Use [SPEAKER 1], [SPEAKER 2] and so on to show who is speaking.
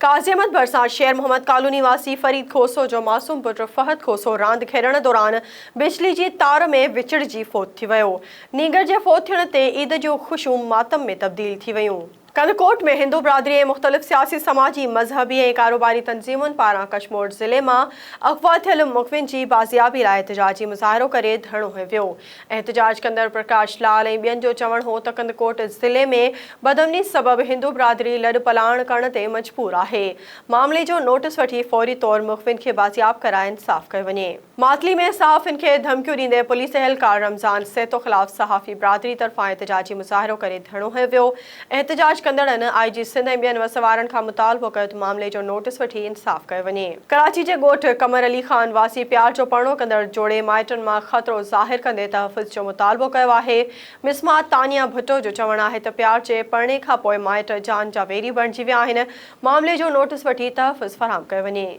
[SPEAKER 1] قاضي احمد ڀرسان شير محمد ڪالوني واسي فريد کوسو جو معصوم پٽ فهد کوسو راند کيڏڻ دوران بجلي جي تار ۾ وچڙجي فوت ٿي ويو. نينگر جي فوت ٿيڻ تي عيد جون خوشيون ماتم ۾ تبديل ٿي ويون. ڪنڌڪوٽ ۾ هندو برادري ۽ مختلف سياسي، سماجي، مذهبي ۽ ڪاروباري تنظيمن پاران ڪشمور ضلعي مان اغوا ٿيل مغوين جي بازيابي لاء احتجاجي مظاهرو ڪري ڌرڻو هنيو ويو. احتجاج ڪندڙ پرڪاش لال ۽ ٻين جو چوڻ هو ته ڪنڌڪوٽ ضلعي ۾ بدامني سبب هندو برادري لڏ پلاڻ ڪرڻ تي مجبور آهي، معاملي جو نوٽيس وٺي فوري طور مغوين کي بازياب ڪرائي انصاف ڪيو وڃي. ماتلي ۾ صحافين کي ڌمڪيون ڏيندي پوليس اهلڪار رمضان سهتو خلاف صحافي برادري طرفان احتجاجي مظاهرو ڪري ڌرڻو هنيو ويو، احتجاج ڪندڙن آء جي سنڌ ۽ ٻين وس وارن کان مطالبو ڪيو ته معاملي جو نوٽيس وٺي انصاف ڪيو وڃي. ڪراچي جي ڳوٺ قمر علي خان واسي پيار جو پرڻو ڪندڙ جوڙي مائٽن مان خطرو ظاهر ڪندي تحفظ جو مطالبو ڪيو آهي. مسمات تانيا ڀٽو جو چوڻ آهي ته پيار جي پرڻي کانپوء مائٽ جان جا ويري بڻجي ويا آهن، معاملي جو نوٽيس وٺي تحفظ فراهم ڪيو وڃي.